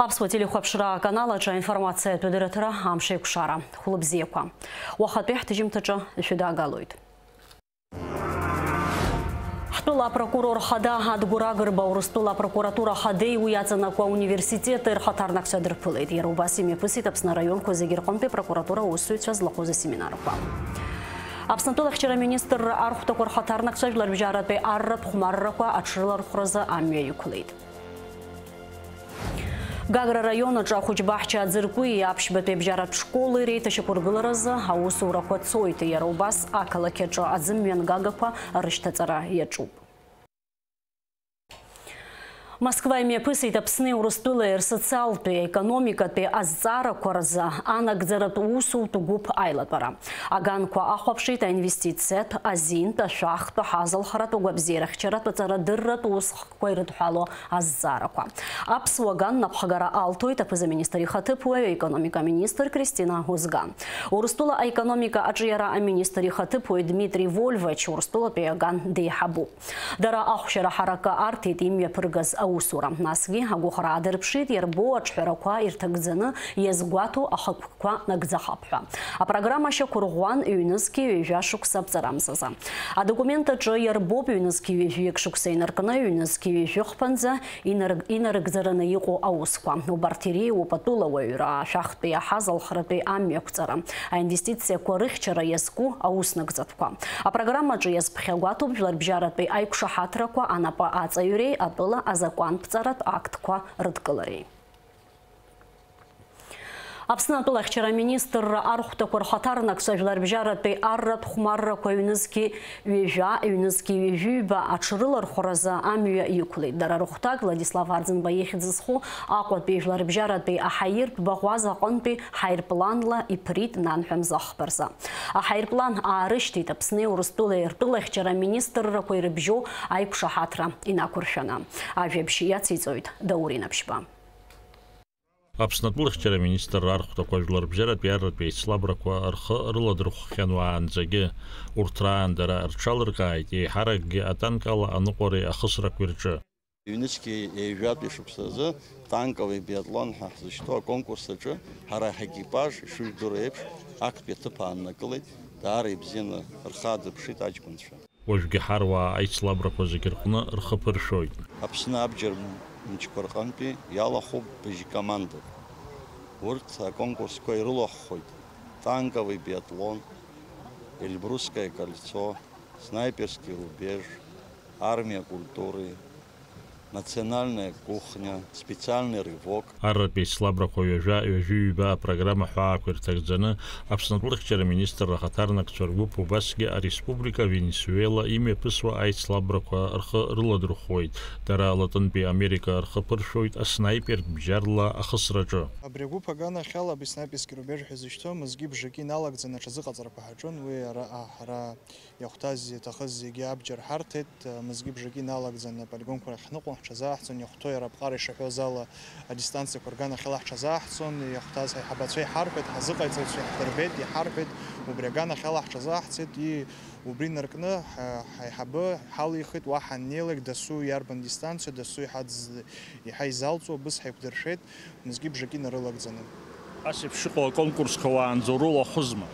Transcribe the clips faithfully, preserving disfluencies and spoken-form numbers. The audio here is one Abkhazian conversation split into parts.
Аԥсуа телехәаԥшра аканал аҿы аинформациатә дырраҭара амш еиқәшара. Хәлыбзиақәа. Уахатәи ҳҭыжьымҭаҿы ишәыдаагалоит. Ҳтәыла апрокурор хада Адгәыр Агрба Урыстәыла апрокуратура хадеи уи иаҵанакуа университети рхаҭарнакцәа дырԥылеит. Иара убас имҩаԥысит Аԥсны араионқәа зегьы рҟынтәи апрокуратура аусзуҩцәа злахәыз асеминарқәа. Аԥсны атәылахьчара министрра архәҭақәа рхаҭарнакцәа жәларбжьаратәи арратә хәмаррақәа аҽрылархәразы амҩа иқәлеит. Гагра араион аҿы ахәыҷбаҳча аӡыркәи аԥшьбатәи абжьаратә школи реиҭашьақәыргыларазы аусурақәа цоит, иара убас ақалақь аҿы аӡымҩангагақәа рышьҭаҵара иаҿуп. Москва имҩаԥысит Аԥсни Урыстәылеи рсоциалтәи, економикатәи азҵаарақәа рзы анагӡаратә усутә гәыԥ аилатәара. Аганқәа ахәаԥшит аинвестициатә, азинтә, ашәахтә, аҳазалхратә, агәабзиарахьчаратә, аҵарадырратә усхкқәа ирыдҳәалоу азҵаарақәа. Аԥсуа ган напхгара алҭоит аԥыза-министр ихаҭыԥуаҩ, аекономика аминистр Кристина Озга. Урыстәыла аекономика аҿиара аминистр ихаҭыԥуаҩ Дмитри Вольвач Урыстәылатәи аган деиҳабуп. Дара ахәшьара ҳаракы арҭеит имҩаԥыргаз аусура. Насгьы агәыӷра аадырԥшит иарбоу аҿҳәарақәа ирҭагӡаны иазгәаҭоу ахықәкқәа нагӡахап ҳәа. Апрограмма шьақәырӷәӷәан ҩнызқьи ҩажәа шықәса аԥҵарамзазы. Адокумент аҿы иарбоуп ҩнызқьи ҩажәи шықәса инаркны ҩнызқьи ҩажәи хԥанӡа инарг-, инарыгӡараны иҟоу аусқәа. Убарҭ иреиуоуп атәылауаҩра, ашәахтәи аҳазалхратәи амҩақәҵара, аинвестициақәа рыхьчара иазку ауснагӡатә. Апрограммаҿы иазԥхьагәаҭоуп жәларбжьаратәи аиқәшаҳаҭрақәа анапы аҵаҩреи атәыла азакәанԥҵаратә актқәа рыдкылареи. Аԥсны атәылахьчара аминистрра архәҭақәа рхаҭарнакцәа жәларбжьаратәи арратә хәмаррақәа ҩнызқьи ҩажәа, ҩнызқьи ҩажәиҩба аҽрылархәразы амҩа иқәлеит. Дара рыхәҭак Владислав Арӡынба ихьӡ зху Аҟәатәи жәларбжьаратәи аҳаиртә баӷәаза аҟынтәи ҳаирпланла иԥрит нанҳәа мза хԥа рзы. Аҳаирплан аарышьҭит Аԥсни Урыстәылеи ртәылахьчара аминистррақәа ирыбжьоу аиқәшаҳаҭра инақәыршәаны. Ажәабжь иациҵоит Даур Инаԥшьба. Аԥсны атәылахьчара аминистрра архәҭақәа жәларбжьаратәи арратәи аицлабрақәа рхы рыладырхәхьан уаанӡагьы. Урҭ раан дара рҽалыркааит еиҳаракгьы атанкала аныҟәареи ахысрақәеи рҿы. Ҩнызқьи ҩажәатәи шықәсазы танковый биатлон ҳәа ҳзышьҭоу аконкурс аҿы ҳара ҳекипаж, ишыжәдыруа еиԥш, актәи аҭыԥ ааннакылеит, даара ибзианы рхы аадырԥшит аҷкәынцәа. Уажәгьы ҳаруаа аицлабрақәа зегьы рҟны рхы ԥыршәоит. Аԥсны абџьар мчқәа рҟынтәи иалахәуп быжь командак. Урҭ аконкурсқәа ирылахәхоит: танковый биатлон, Эльбрусское кольцо, снайперский рубеж, армия культуры, национальная кухня, специальный рывок. Арратә еицлабрақәа ҩажәа, ҩажәи ҩба апрограмма ҳәаақәа ирҭагӡаны, Аԥсны атәылахьчара аминистрра ахаҭарнакцәа ргәыԥ убасгьы ареспублика Венесуела имҩаԥысуа аицлабрақәа рхы рыладырхәуеит. Дара Латынтәи Америка рхы ԥыршәоит аснаипертә бџьарла ахысраҿы. Абри агәыԥ аганахьала абри снайперский рубеж ҳәа изышьҭоу мызки бжаки иналагӡаны аҽазыҟаҵарақәа ҳаҿын, уи ара, а, ҳара иахәҭаз, иаҭахыз зегьы абџьар ҳарҭеит, мызки бжаки иналагӡаны аполигонқәа рахь ҳныҟәон, ҳҽазааҳҵон, иахәҭоу иара аԥҟара ишаҳәоз ала адистанциақәа рганахьала ҳҽазааҳҵон, иахәҭаз ҳаиҳабацәа иҳарҳәеит, ҳазыҟаиҵаҩцәа иаҳдырбеит, иҳарҳәеит, убри аганахьала ҳҽазааҳҵеит, и убри инаркны ҳа-, ҳаиҳабы ҳалихит, уаҳа аннеилак дасу иарбан дистанциоу, дасу иҳадз-, иҳаизалҵуа абыс ҳаиқәдыршәеит. Мызки бжаки нарылагӡаны. Ас еиԥш иҟоу аконкурсқәа уаанӡа урылахәызма?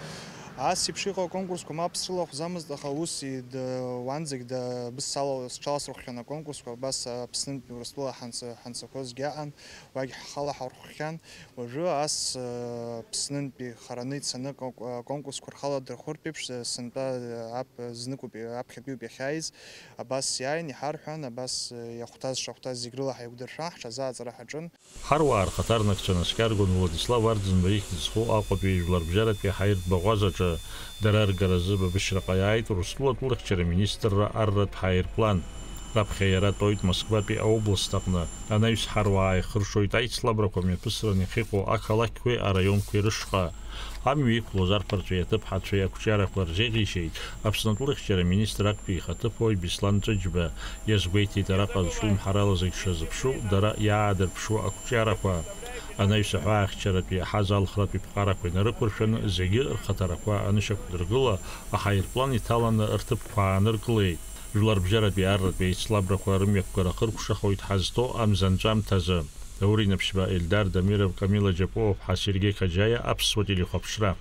Ас еиԥш иҟоу аконкурсқәа мап срылахәӡамызт, аха ус ид-, уанӡагь да-, бысалал-, сҽаласырхәхьан аконкурсқәа, абас Аԥснынтә Урыстәыла ҳанца-, ҳанцақәозгьы аҟан, уагь ҳхала ҳархәхьан. Уажәы ас, э, Аԥснынтәи хараны ицаны акон-, аконкурсқәа рхала дырхәыртә еиԥш, э, сынтәа, э, ап-, зныкоуп, э, аԥхьатәиуп иахьааиз. Абас иааин иҳарҳәан, абас, э, иахәҭаз шахәҭаз зегь рыла ҳаиқәдыршәан, ҳҽазааҵара ҳаҿын. Ҳаруаа рхаҭарнакцәа наскьаргон Владислав Арӡынба ихьӡ зху Аҟәатәи жәларбжьаратәи аҳаиртә баӷәазаҿы. Дара ргаразы Бабышьраҟа иааит Урыстәыла атәылахьчара министрра арратә ҳаирплан. Раԥхьа иара тоит Москватәи аобласт аҟны. Анаҩс ҳаруаа ихыршоит аицлабрақәа мҩаԥысран иахьыҟоу ақалақьқәеи араионқәеи рышҟа. Амҩа иқәлоз арԥарцәеи аҭыԥҳацәеи ақәҿиарақәа рзеиӷьеишьеит Аԥсны атәылахьчара министр актәи ихаҭыԥуаҩ Беслан Ҵәыџьба. Иазгәеиҭеит араҟа зҿлымҳарала зегь шазыԥшу, дара иаадырԥшуа ақәҿиарақәа. Анаҩс аҳәаахьчаратәи аҳазалхратәи ԥҟарақәа инарықәыршәаны зегьы рхаҭарақәа анышьақәдыргыла, аҳаирплан иҭаланы рҭыԥқәа ааныркылеит. Жәларбжьаратәи арратәи аицлабрақәа рымҩаԥгара ахыркәшахоит ҳазҭоу амза анҵәамҭазы. Даур Инаԥшьба, Ельдар Дамиров, Камила Џьапуа-ԥҳа, Сергеи Қаџьаиа, Аԥсуа телехәаԥшра.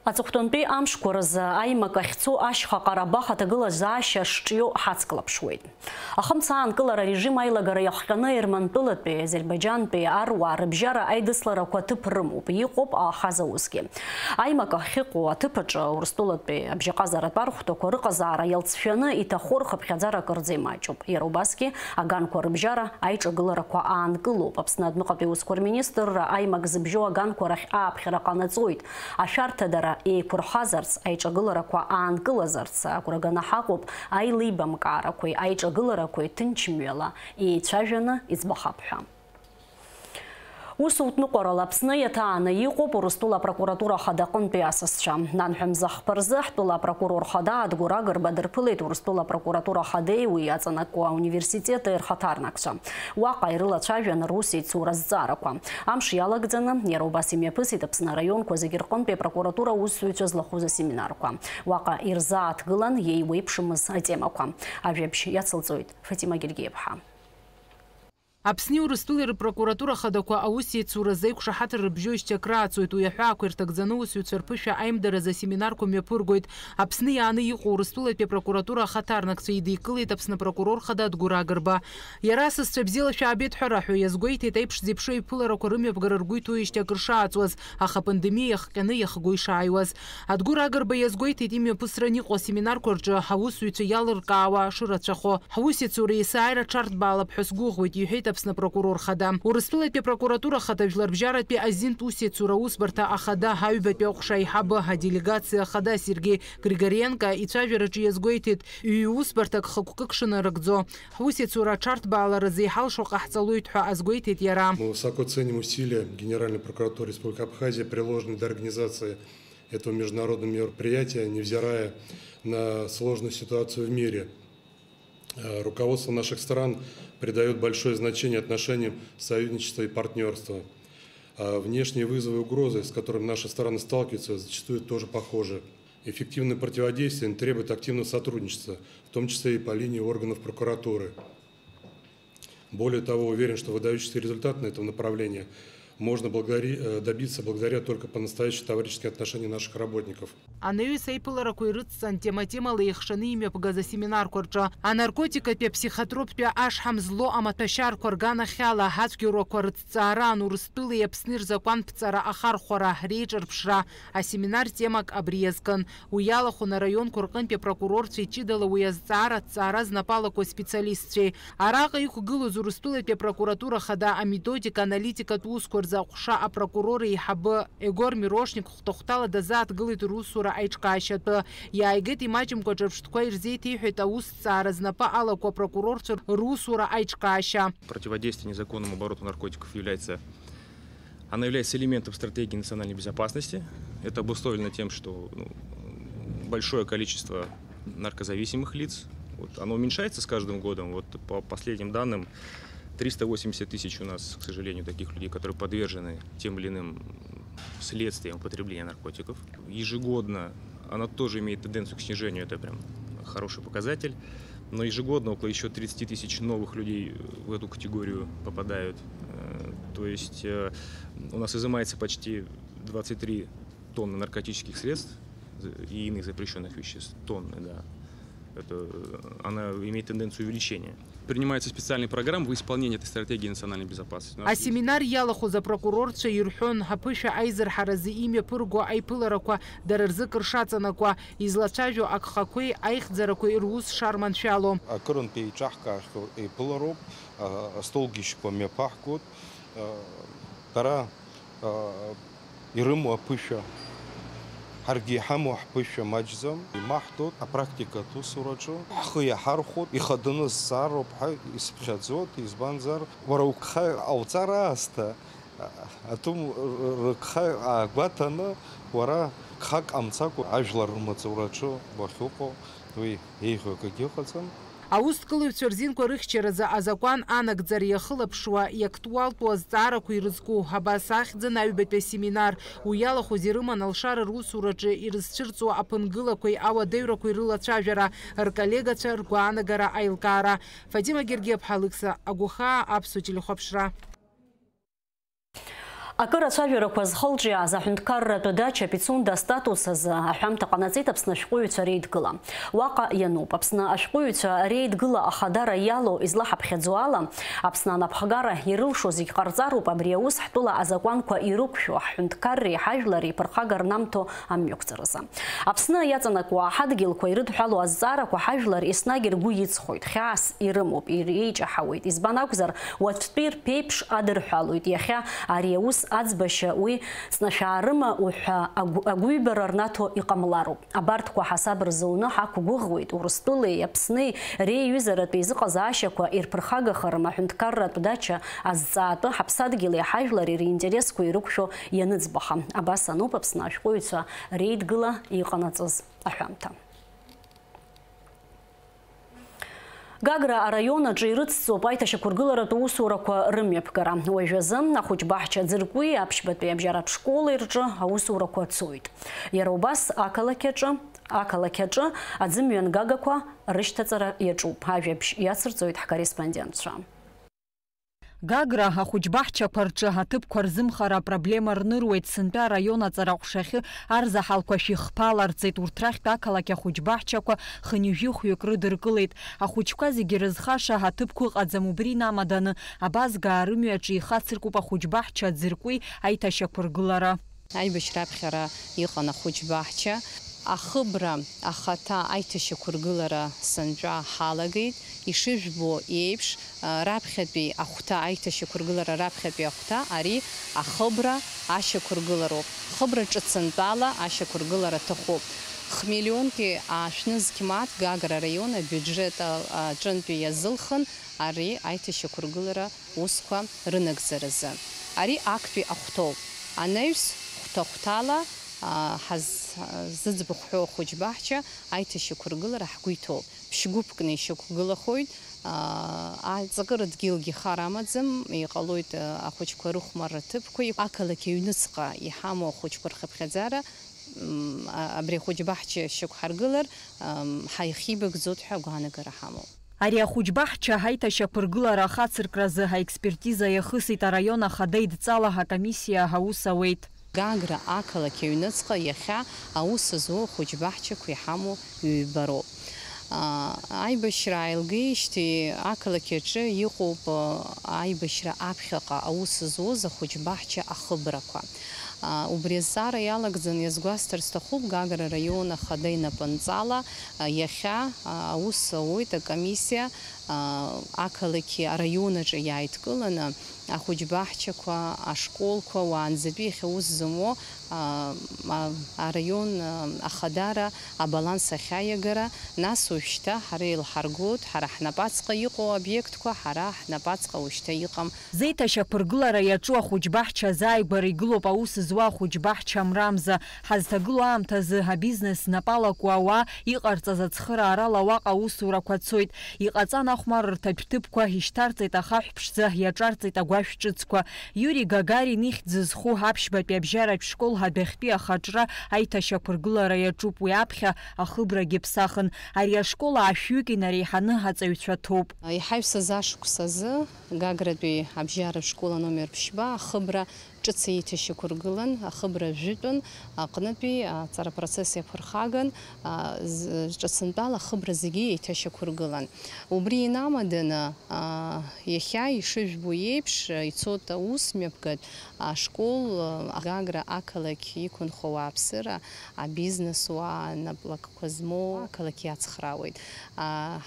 Аҵыхәтәантәи амшқәа рзы аимак ахьцо ашьха Ҟарабах аҭагылазаашьа шҿио ҳацклаԥшуеит. Ахымца аанкылара арежим аилагара иахҟьаны Ермантәылатәи, Азербаиџьантәи аруаа рыбжьара аидысларақәа ҭыԥ рымоуп, иҟоуп аахаз аусгьы. Аимак ахьыҟоу аҭыԥ аҿы Урыстәылатәи абжьаҟазаратә архәҭақәа рыҟазаара иалҵшәаны иҭахо рхыԥхьаӡара акырӡа имаҷуп. Иара убасгьы аганқәа рыбжьара аиҿагыларақәа аанкылоуп. Аԥсны адәныҟатәи аусқәа рминистрра аимак зыбжьоу аганқәа рахь ааԥхьара ҟанаҵоит. Ашәарҭадара еиқәырхазарц, аиҿагыларақәа аанкылазарц агәра ганы ҳаҟоуп, аилибамкаарақәеи аиҿагыларақәеи ҭынч мҩала еицәажәаны иӡбахап ҳәа. Усутә ныҟәарала Аԥсны иаҭааны иҟоуп Урыстәыла апрокуратура ахада аҟынтәи асасцәа. Нанҳәа мза хԥа рзы ҳтәыла апрокурор хада Адгәыр Агрба дырԥылеит Урыстәыла апрокуратура ахадеи уи иаҵанакуа ауниверситети рхаҭарнакцәа. Уаҟа ирылацәажәан рус еицура азҵаарақәа. Амш иалагӡаны, иара убас имҩаԥысит Аԥсны араионқәа зегьы рҟынтәи апрокуратура аусзуҩцәа злахәыз асеминарқәа. Уаҟа ирзааҭгылан иеиуеиԥшымыз атемақәа. Ажәабжь иацылҵоит Фатима Гергиеԥҳа. Аԥсни Урыстәылеи рпрокуратура хадақәа аус еицуразы аиқәшаҳаҭра рыбжьоижьҭеи акрааҵуеит, уи аҳәаақәа ирҭагӡаны аусзуҩцәа рԥышәа аимдаразы асеминарқәа мҩаԥыргоит. Аԥсны иааны иҟоу Урыстәылатәи апрокуратура ахаҭарнакцәа идикылеит Аԥсны апрокурор хада Адгәыр Агрба. Иара асасцәа бзиала шәаабеит ҳәа раҳәо иазгәеиҭеит аиԥш зеиԥшу аиԥыларақәа рымҩаԥгара ргәы иҭоу еижьҭеи акыр шааҵуаз, аха апандемиа иахҟьаны иахго ишааиуаз. Адгәыр Агрба иазгәеиҭеит имҩаԥысран иҟоу асеминарқәа рҿы ҳаусзуҩцәа иалыркаауа шырацәахо. Ҳусеицура есааира аҽарҭбаалап ҳәа сгәыӷуеит, иҳәеит Аԥсны апрокурор хада. Урыстәылатәи апрокуратура хада жәларбжьаратәи азинтә усеицура аусбарҭа ахада аҩбатәи аҟәша аиҳабы аделегациа ахада Сергеи Григоренко ицәажәараҿы иазгәеиҭеит, ҩ-усбарҭак хықәкык шынарыгӡо. Ҳусеицура аҽарҭбааларазы иҳалшо ҟаҳҵалоит ҳәа азгәеиҭеит иара. Мы высоко ценим усилия Генеральной прокуратуры Республики Абхазия, приложенные для организации этого международного мероприятия, невзирая на сложную ситуацию в мире. Э, руководство наших стран придаёт большое значение отношениям союзничества и партнёрства. А внешние вызовы и угрозы, с которыми наши страны сталкиваются, зачастую тоже похожи. Эффективное противодействие требует активного сотрудничества, в том числе и по линии органов прокуратуры. Более того, уверен, что выдающийся результат на этом направлении можно благодари-, э, добиться благодаря только по-настоящему товарищеским отношениям наших работников. Анаҩс аиԥыларақәа ирыцҵан, тема-темала еихшаны имҩаԥгаз асеминарқәа рҿы анаркотикатәи аԥсихотроптәи ашҳам злоу амаҭәашьарқәа рганахьала ацәгьоурақәа рыҭҵаара, Урыстәылеи Аԥсни рзакәанԥҵара ахархәара, реиҿырԥшра, асеминар темак абри иазкын. Уи иалахәын араионқәа рҟынтәи апрокурорцәеи ҷыдала уи азҵаара аҭҵаара знапы алаку аспециалистцәеи. Араҟа иқәгылоз Урыстәылатәи апрокуратура хада аметодика аналитикатә усқәа рзы аҟәша апрокурор еиҳабы Егор Мирошник хәҭа-хәҭала дазааҭгылеит русура аиҿкаашьатәы. Иааигеит имаҷымкәа ҿырԥштәқәа ирзеиҭеиҳәеит аусҭҵаара знапы алаку апрокурорцәа русура аиҿкаашьа. Противодействие незаконному обороту наркотиков является Она является элементом стратегии национальной безопасности. Это обусловлено тем, что, ну, большое количество наркозависимых лиц, вот, оно уменьшается с каждым годом. Вот, по последним данным, триста восемьдесят тысяч у нас, к сожалению, таких людей, которые подвержены тем или иным следствиям употребления наркотиков. Ежегодно она тоже имеет тенденцию к снижению, это прям хороший показатель. Но ежегодно около ещё тридцати тысяч новых людей в эту категорию попадают. Э, то есть, э, у нас изымается почти двадцать три тонны наркотических средств и иных запрещённых веществ. Тонны, да. Это, э, она имеет тенденцию увеличения. Принимаются специальные программы в исполнении этой стратегии национальной безопасности. У нас есть Асеминар иалахәыз апрокурорцәа ирҳәон, аԥышәа аизырҳаразы имҩаԥырго аиԥыларақәа дара рзы кыр шаҵанакуа, излацәажәо агхақәеи аихьӡарақәеи рус шарманшәало. Акырынтә еиҿаҳкаахьоу еиԥылароуп, а, астолгьежьқәа мҩаԥаҳгоит, а, дара, а, ирымоу аԥышәа, ҳаргьы иҳамоу ҳԥышәа маҷӡам, имаҳҭоит апрактикатә усураҿы, ҳхы иаҳархәоит, ихаданы зҵаароуп ҳәа исыԥхьаӡоит, избанзар, уара угха ҟауҵар аасҭа, Аҭым рыгха аагәаҭаны, уара гхак ҟамҵакәа ажәлар рмаҵураҿы уахьыҟоу, уи еиӷьу акгьы ыҟаӡам. Аусҭкылаҩцәа рзинқәа рыхьчаразы азакәан анагӡара иахылаԥшуа, иактуалтәу азҵаарақәа ирызку, абас ахьӡын аҩбатәи асеминар. Уи иалахәыз ирыман алшара русураҿы ирызцәырҵуа аԥынгылақәеи ауадаҩрақәеи рылацәажәара, рколлегацәа ргәаанагара аилкаара. Фатима Гергиаԥҳа, Алықьса Агәахаа, Аԥсуа телехәаԥшра. Акыр ацәажәарақәа зхылҿиааз аҳәынҭқарратә дача Пицунда астатус азы аҳәамҭа ҟанаҵеит Аԥсны ашәҟәыҩҩцәа реидгыла. Уаҟа иануп Аԥсны ашәҟәыҩҩцәа реидгыла ахадара иалоу излаҳаԥхьаӡо ала, Аԥсны анапхгара ирылшо зегь ҟарҵароуп абри аус ҳтәыла азакәанқәа ирықәшәо, ҳҳәынҭқарреи ҳажәлари ԥырхага рнамҭо амҩақәҵаразы. Аԥсны иаҵанакуа ҳадгьылқәа ирыдҳәалоу азҵаарақәа ҳажәлар еснагь ргәы иҵхоит, хьаас ирымоуп, иреиҷаҳауеит. Избан акәзар, уаҵәтәи рԥеиԥш адырҳәалоит. Иахьа ари аус аӡбашьа уи ҵнашәаарыма уҳәа агә-, агәыҩбара рнаҭо иҟамлароуп. Абарҭқәа ҳасаб рзуны ҳақәгәыӷуеит, Урыстәылеи Аԥснеи реиҩызаратә еизыҟазаашьақәа ирԥырхагахарым аҳәынҭқарратә дача азҵаатәы ҳаԥсадгьыли ҳажәлари ринтересқәа ирықәшәо ианыӡбаха. Абас ануп Аԥсны ашәҟәыҩҩцәа реидгыла иҟанаҵаз аҳәамҭа. Гагра араион аҿы ирыцҵоуп аиҭашьақәыргыларатә усурақәа рымҩаԥгара. Уажәазы ахәыҷбаҳча Ӡыркәи аԥшьбатәи абжьаратә школи рҿы аусурақәа цоит. Иара убас ақалақь аҿы, ақалақь аҿы аӡымҩангагақәа рышьҭаҵара иаҿуп. Ажәабжь иацырҵоит ҳкорреспондентцәа. Гагра ахәыҷбаҳчақәа рҿы аҭыԥқәа рзымхара апроблема рныруеит. Сынтәа араион аҵара ҟәшахьы арзаҳалқәа шәихԥааларҵеит. Урҭ рахьтә ақалақь ахәыҷбаҳчақәа хынҩажәи хәҩык рыдыркылеит. Ахәыҷқәа зегьы рызхаша аҭыԥқәа ыҟаӡам, убри инамаданы абазгаа рымҩаҿы ихацыркуп ахәыҷбаҳча Ӡыркәи аиҭашьақәыргылара. Аибашьра аԥхьара иҟан ахәыҷбаҳча. Ахыбра ахаҭа аиҭашьақәыргылара сынтәа ҳалагеит. Ишыжәбо еиԥш, а, раԥхьатәи ахәҭа, аиҭашьақәыргылара раԥхьатәи ахәҭа, ари ахыбра ашьақәыргылароуп. Хыбра ҿыцынтәала ашьақәыргылара аҭахуп. Хмиллионки аашәнызқь мааҭ Гагра араион абиуџьет а-, аҿынтәи иазылхын ари аиҭашьақәыргылара усқәа рынагӡаразы. Ари актәи ахәҭоуп. Анаҩс хәҭа-хәҭала, а, ҳаз-, зыӡбахә ҳәоу ахәыҷбаҳча аиҭашьақәыргылара ҳгәы иҭоуп. Ԥшьгәыԥкны ишьақәгылахоит, а, аҵакыра дгьылгьы хар амаӡам, иҟалоит, а, ахәыҷқәа рыхәмарра ҭыԥқәа, ақалақь аҩныҵҟа иҳамоу ахәыҷқәа рхыԥхьаӡара, м, а, абри ахәыҷбаҳча шьақәҳаргылар, ам, ҳаихибагӡоит ҳәа агәаанагара ҳамоуп. Ари ахәыҷбаҳча аиҭашьақәыргылара ахацыркразы аекспертиза иахысит араион ахада идҵала акомиссиа аус ауеит. Гагра ақалақь аҩныҵҟа иахьа аус зуа ахәыҷбаҳчақәа иҳамоу ҩба роуп. А, аибашьра ааилгеижьҭеи ақалақь аҿы иҟоуп, а, аибашьра аԥхьаҟа аус зуаз ахәыҷбаҳча ахыбрақәа. А, убри азҵаара иалагӡаны иазгәасҭар сҭахуп, Гагра араион ахада инапынҵала, а, иахьа, а, аус ауеит акомиссиа, а, ақалақьи араионаҿы иааидкыланы ахәыҷбаҳчақәа, ашколқәа, уаанӡатәи иахьа аус зымуо, а, а, араион, а, ахадара, абаланс ахьаиагара, нас уажәшьҭа ҳара еилҳаргоит, ҳара ҳнапаҵҟа иҟоу обиектқәа, ҳара ҳнапаҵҟа уажәшьҭа иҟам. Зеиҭашьақәыргылара иаҿу ахәыҷбаҳча азааигәара игылоуп аус зуа ахәыҷбаҳча Амрамза. Ҳазҭагылоу аамҭазы абизнес знапы алаку ауаа иҟарҵаз ацхыраарала уаҟа аусурақәа цоит. Иҟаҵан ахәмарырҭатә ҭыԥқәа, ишьҭарҵеит ахаҳә ԥшӡа, иаҿарҵеит агәашә ҿыцқәа. Иури Гагарин ихьӡ зху аԥшьбатәи абжьаратә школ адәахьтәи ахаҿра аиҭашьақәыргылара иаҿуп, уи аԥхьа ахыбрагьы ԥсахын. Ари ашкол аашәҩык инареиҳаны аҵаҩцәа ҭоуп. Иҳаҩсыз ашықәс азы Гагратәи абжьаратә школ аномер ԥшьба ахыбра ҿыц еиҭашьақәыргылан, ахыбра жәытәын аҟнытәи аҵара процесс иаԥырхаган, а, з-, ҿыцынтәала ахыбра зегьы еиҭашьақәыргылан. Убри инамаданы, а, иахьа ишыжәбо еиԥш, ицоит аус мҩаԥгатә ашкол, а, Гагра ақалақь иқәынхо ауааԥсыра, абизнес уаа, наплакқәа змоу ақалақь иацхраауеит. А,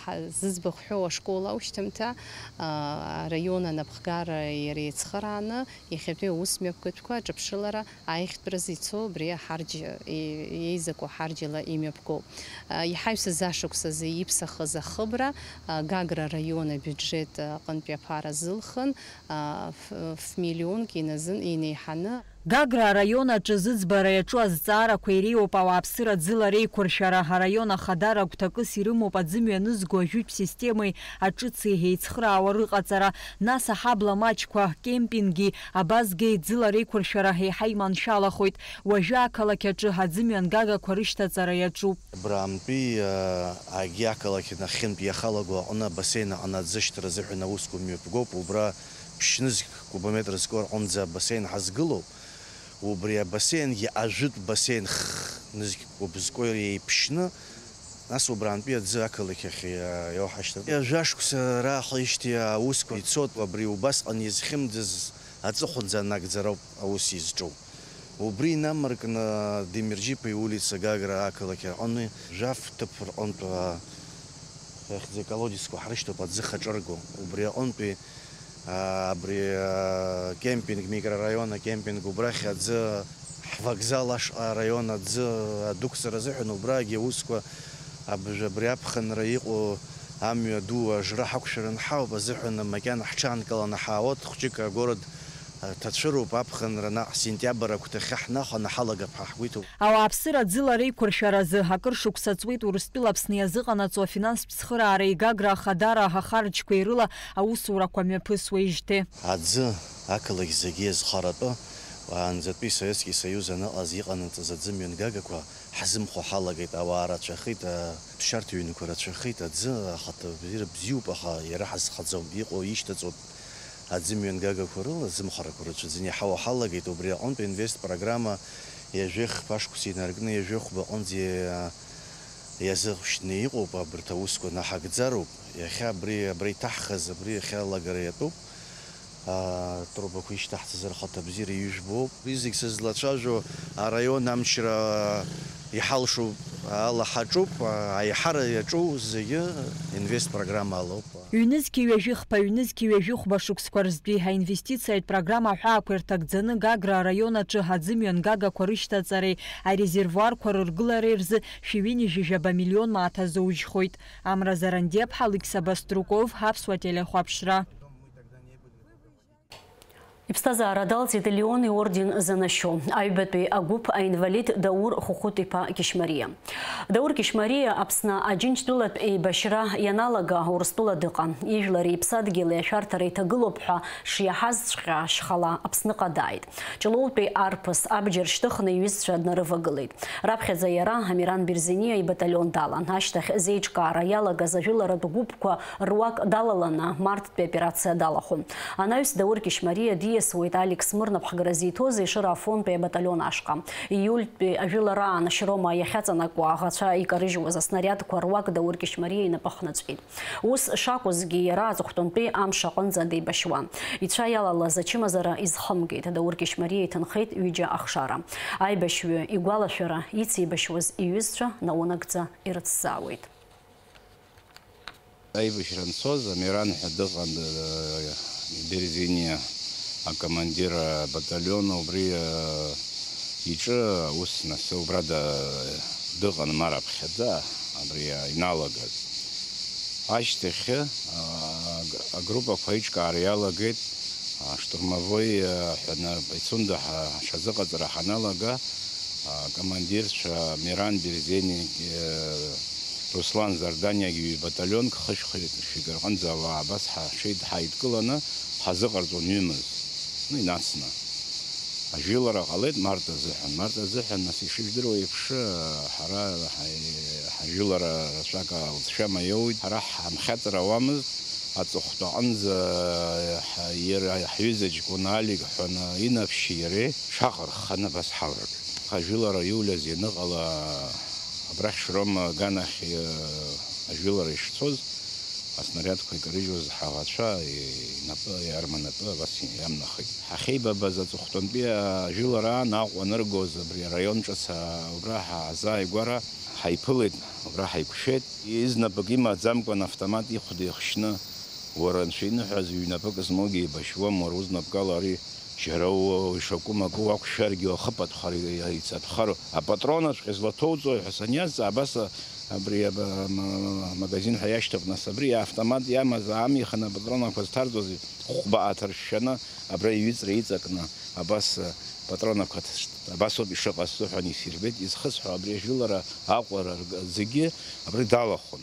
Ҳа-, зыӡбахә ҳәоу ашкол аушьҭымҭа, а, араион анапхгара иара еицхырааны, иахьатәи аус мҩаԥгатәқәа аҿыԥшылара аиӷьтәразы ицо абри аҳарџь-, и-, еизаку аҳарџьала имҩаԥгоуп. А, иҳаҩсыз ашықәс азы иԥсахыз ахыбра, а, Гагра араион абиуџьет аҟынтәи аԥара зылхын, а, ф-, ф-, миллионк иназын инеиҳаны. Гагра араион аҿы зыӡбара иаҿу азҵаарақәа иреиуоуп ауааԥсыра ӡыла реиқәыршәара. Араион ахадара гәҭакыс ирымоуп аӡы мҩанызго ажәытә системеи аҿыци еицхыраауа рыҟаҵара, нас аҳабла маҷқәа, кемпинги, абазгеи ӡыла реиқәыршәара еиҳа иманшәалахоит. Уажәы ақалақь аҿы аӡы мҩангагақәа рышьҭаҵара иаҿуп. Абраантәи, а, агьи ақалақь нахьхьынтә иахалаго аҟны абасеин аҟны аӡы ашьҭра азыҳәан аусқәа мҩаԥгоуп. Убра ԥшьнызқь кубометр зку рҟынӡа абасеин ҳазгылоуп. Убри абасеингьы ажәытә басеин х-, нызқь кәыбзкәа еиԥшьны, нас убраантәи аӡы ақалақь ахь иа-, иоуҳашьҭыртәуп. Жәашықәса раахижьҭеи аусқәа ицоит, абри убасҟан изхьымӡаз аҵыхәанӡа анагӡароуп аус изҿу. Убри инамаркны Демерџьиԥа иулица Гагра ақалақь аҟны жәаф ҭыԥ рҟынтә, а, ихьӡ-, колодезқәа ҳрышьҭоуп аӡы хаҿырго. Убри аҟынтәи, а, абри, а, кемпинг, микрораион акемпинг убрахь аӡы, ҳвокзал ашҟа араион аӡы адәықәҵара азыҳәан убрагьы аусқәа абжа-, абри аԥхынра иҟоу амҩа ду ажра ҳақәшәаран ҳауп азыҳәан макьана ҳҽаанкыланы ҳаауеит, хәҷык агород ҭацәыроуп, аԥхынра наҟ сентиабр агәҭахьы ҳнахәаны ҳалагап ҳәа ҳгәы иҭоуп. Ауааԥсыра ӡыла реиқәыршәаразы акыр шықәса ҵуеит Урыстәыла Аԥсны иазыҟанаҵо афинанстә цхыраареи Гагра ахадара ахарџьқәеи рыла аусурақәа мҩаԥысуеижьҭеи. Аӡы ақалақь зегьы иазхаратәы, уаанӡатәи Советски Соиуз аныҟаз иҟанаҵаз аӡы мҩангагақәа ҳзымхо ҳалагеит, ауаа рацәахеит, аԥсшьарҭа ҩнқәа рацәахеит, аӡы ахаҭа бзиара бзиоуп, аха иара ҳазхаӡом, иҟоу ишьҭаҵоуп. Аӡы мҩангагақәа рыла зымхарақәа рацәаӡаны иҳауа ҳалагеит, убри аҟынтә инвест программа ҩажәи хԥа шықәса инаркны ҩажәи хәба аҟынӡа иазыхәшьны иҟоуп, абарҭ аусқәа наҳагӡароуп. Иахьа абри, абра иҭаҳхыз, абри иахьа алагара иатәуп. Аа, трубақәа ишьҭаҳҵаз рхаҭа бзиара ижәбоуп. Уи зегь сызлацәажәо араион амчра иҳалшо ала ҳаҿуп, аиҳара иаҿу зегьы инвест программа алоуп. Ҩнызқьи ҩажәи хԥа, ҩнызқьи ҩажәи хәба шықәсқәа рзтәи аинвестициатә программа аҳәаақәа ирҭагӡаны Гагра араион аҿы аӡы мҩангагақәа рышьҭаҵареи арезервуарқәа рыргылареи рзы шәи ҩынҩажәи жәаба миллион мааҭ азоужьхоит. Амра Зарандиаԥҳа, Алықьса Баструков, Аԥсуа телехәаԥшра. Иԥсҭазаара далҵит Леон иорден занашьо, аҩбатәи агәыԥ аинвалид Даур Хәыхәыт-иԥа Кьышьмариа. Даур Кьышьмариа Аԥсны Аџьынџьтәылатә еибашьра ианалага Урыстәыла дыҟан. Ижәлари иԥсадгьыли ашәарҭара иҭагылоуп ҳәа шиаҳазҵәҟьа ашьхала Аԥсныҟа дааит. Ҷлоутәи арԥыс абџьар шьҭыхны иҩызцәа днарывагылеит. Раԥхьаӡа иара Амиран Берзениа ибаталион далан. Ашьҭахь зеиҿкаара иалагаз ажәыларатә гәыԥқәа руак далаланы марттәи аоперациа далахәын. Анаҩс Даур Кьышьмариа диасуеит Алик Смырнов ҳгара зиҭоз Ешыра Афонтәи абаталион ашҟа. Ииультәи ажәылараан Шьрома иахьаҵанакуа аӷацәа икарыжьуаз аснариадқәа руак Даур Кьышьмариа инапы ахнаҵәеит. Ус шакәызгьы, иара аҵыхәтәантәи амш аҟынӡа деибашьуан. Ицәа иалалаз ачымазара изхымгеит, Даур Кьышьмариа иҭынхеит ҩыџьа ахшара. Аибашьҩы игәалашәара, ицеибашьуаз иҩызцәа наунагӡа ирыцзаауеит. Аибашьра анцоз, Амиран ҳәа дыҟан, э, Берзениа, акомандир, э, баталион, убри, э, иҿы аус насы убра да-, дыҟан, ма раԥхьаӡа, абри, э, иналагаз. Ашьҭахьы, э, аг-, агруппақәа аиҿкаара иалагеит, аштурмовой, э, ҳәа на-, Пицунда ҳа-, ҳҽазыҟаҵара ҳаналага, акомандирцәа Миран Берзени, э, Руслан Зарданиагьы ҩ-, баталионк хышә-, хышәҩык рҟынӡа ауаа абас ҳа-, ҳҽеид-, ҳаидкыланы ҳазыҟарҵон ҩымыз, ну, инацны. Ажәылара ҟалеит март азыҳәан. Март азыҳәан, нас, ишыжәдыруа еиԥш, ҳара ҳаи-, ҳажәылара рацәак алҵшәа маиоуит. Ҳара ҳамхьаҵыр ауамызт, аҵыхәтәаҟынӡа ҳа-, иара ҳҩыза ҷкәын Алик ҳәа на-, инаԥшьи иареи шаҟа рханы абас ҳалрак. Ажәылара иулаз ианыҟала, абрахь Шрома аганахь, э, ажәылара ишцоз, аснариадқәа икарыжьуаз ҳаӷацәа инапы, иарма напы абас иамнахит. Ҳахьеибабаз аҵыхәтәантәи ажәылараан Аҟәа аныргоз абри араион ҿыц, а, убра ҳа-, ҳазааигәара ҳаиԥылеит, убра ҳаиқәшәеит. Изнапык имаӡамкәан автомат ихәда ихшьны, уара анцәа иныҳәаз ҩнапык змоугьы еибашьуам, уара узнапкала ари Џьара у-, ишакәым акы уақәшәаргьы уахыпатәхар, ицатәхар, апатронаҵәҟьа злаҭоуҵои ҳәа саниазҵаа, абас, а, Абри аба-, ма-, ма-, ма-, магазин ҳәа иашьҭоуп, нас, абри автомат иамаз аамиханы апатронақәа зҭарҵоз хәба ааҭаршәшәаны, абра иҩыҵра иҵакны, абас, э, патронақәа ҭ-, абас ауп ишыҟаз сзыҳәан исирбеит, изхысҳәо абри ажәылара аҟәара рг-, зегьы абри далахәын.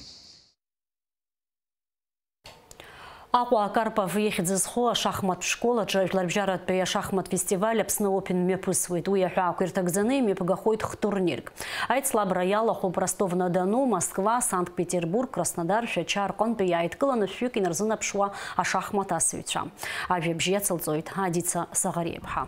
Аҟәа Карпов ихьӡ зху ашахматтә школ аҿы Жәларбжьаратәи ашахмат фестиваль Аԥсны Open мҩаԥысуеит. Уи аҳәаақәа ирҭагӡаны имҩаԥгахоит хтурнирк. Аицлабра иалахәуп Ростов-на-Дону, Москва, Санкт-Петербург, Краснодар, Шәача рҟынтәи иааидкыланы шәҩык инарзынаԥшуа ашахмат асыҩцәа. Ажәабжь иацылҵоит Адица Саӷариаԥҳа.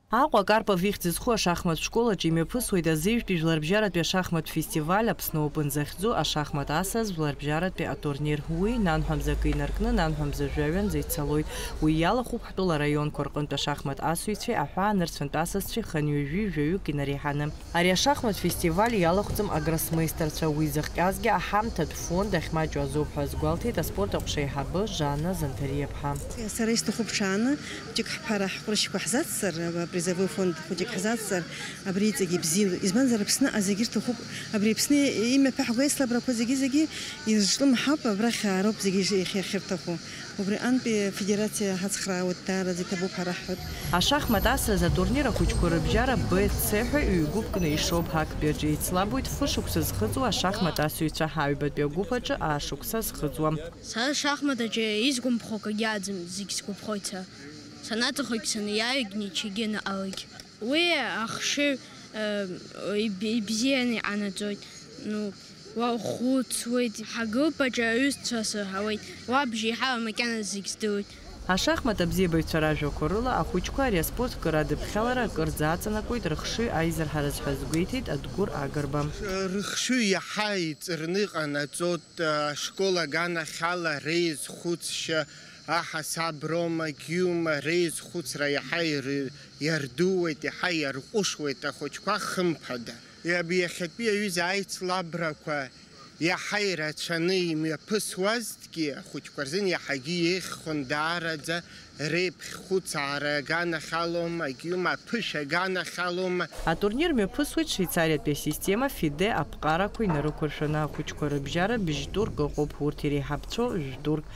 Аҟәа Карпов ихьӡ зху ашахмат школ аҿы имҩаԥысуеит азыжәтәи Жәларбжьаратәи ашахмат фестиваль Аԥсны Open захьӡу ашахмат асас жәларбжьаратәи атурнир. Уи, нанҳәа мзакы инаркны, нанҳәа мза жәаҩанӡа ицалоит. Уи иалахәуп ҳтәыла араионқәа рҟынтә ашахмат асыҩцәеи аҳәаанырцәынтә асасцәеи хынҩажәи жәаҩык инареиҳаны. Ари ашахмат фестиваль иалахәӡам агроссмеистерцәа, уи зыхҟьазгьы аҳамҭатә фонд ахьмаҷу азоуп ҳәа азгәалҭеит аспорт аҟәша аиҳабы Жанна Занҭариаԥҳа. Сара исҭахуп ҽааны, хәыҷык ҳԥара ҳҟәрышьқәа ҳзацҵар, призовой фонд хәыҷык ҳзацҵар, абри иҵегь ибзиоуп. Избанзар, Аԥсныҟа зегьы рҭахуп, абри Аԥсны имҩаԥаҳго аицлабрақәа зегьы-зегьы изҿлымҳауп, абрахь аароуп зегьы иахьырҭаху. Убри антәи афедерациа ҳацхраауеит, даараӡа иҭабуп ҳара ҳҳәоит. Ашахмат асраз атурнир ахәыҷқәа рыбжьара Б Ц ҳәа ҩ-гәыԥкны ишоуп, ҳактәи аҿы еицлабуеит фышықәса зхыҵуа ашахмат асыҩцәа, ҳаҩбатәи агәыԥ аҿы аашықәса зхыҵуа. Сара ашахмат аҿы исгәаԥхо акгьы аӡам, зегь сгәаԥхоит са. Санаҭахогь саниааигь ничегьы наҟалеит. Уи ахшыҩ, э, иб-, ибзианы иҟанаҵоит. Ну, уахәыцуеит. Ҳгылпаҿы аҩызцәа сырҳауеит. Уабжьы иҳауа макьана зегь здыруеит. Ашахмат абзиабаҩцәа ражәақәа рыла, ахәыҷқәа ари аспорт кыр адыԥхьалара акырӡа аҵанакуеит, рыхшыҩ аизырҳараз ҳәа азгәеиҭеит Адгәыр Агрба. Рыхшыҩ иаҳа иҵырны иҟанаҵоит, ашкол аганахьала реизхәыцшьа, аҳасаброума, гьиума, реизхәыцра иаҳа иры-, иардууеит, иаҳа иарҟәышуеит ахәыҷқәа, хымԥада. Иаб-, иахьатәи аҩыза аицлабрақәа иаҳа ирацәаны имҩаԥысуазҭгьы, ахәыҷқәа рзын иаҳагьы еиӷьхон даараӡа реиԥхьхәыцаара аганахьалоума, гьиума, аԥышәа аганахьалоума. Атурнир мҩаԥысуеит Швеицариатәи асистема ФИДЕ аԥҟарақәа инарықәыршәаны. Ахәыҷқәа рыбжьара быжь турк ыҟоуп, урҭ иреиҳабцәоу жәтәырк.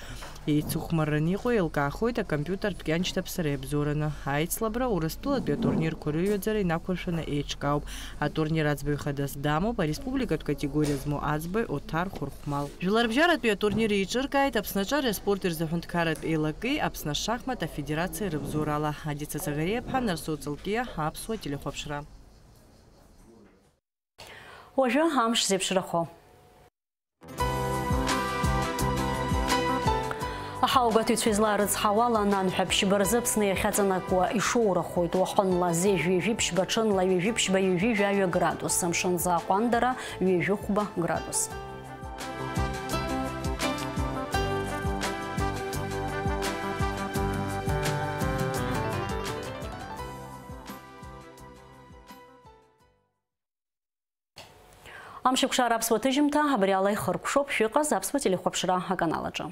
Еицыхәмарраны иҟоу еилкаахоит акомпиутертә кьаншьҭаԥсареи абзоураны. Аицлабра Урыстәылатәи атурнирқәа рыҩаӡара инақәыршәаны еиҿкаауп. Атурнир аӡбаҩ хадас дамоуп ареспубликатә категориа змоу аӡбаҩ Оҭар Хәырхәмал. Жәларбжьаратәи атурнир еиҿыркааит Аԥсны аҿар аспорти рзы аҳәынҭқарратә еилакеи Аԥсны ашахмат афедерациеи рыбзоурала. Адица Загариаԥҳа, Нарсоу Ҵалкиа, Аԥсуа телехәаԥшра. Уажәы амш зеиԥшрахо. Аҳауагәаҭаҩцәа излаарыцҳауала, ананҳәа ԥшьба рзы Аԥсны иахьаҵанакуа ишоурахоит, уахынла зежә ҩажәи ԥшьба, ҽынла ҩажәи ԥшьба, ҩажәи жәаҩа градус, амшын аҟәандара ҩажәи хәба градус. Амшеиқәшара аԥсуа ҭыжьымҭа абри ала ихыркәшоуп, шәыҟаз аԥсуа телехәаԥшра аканал аҿы.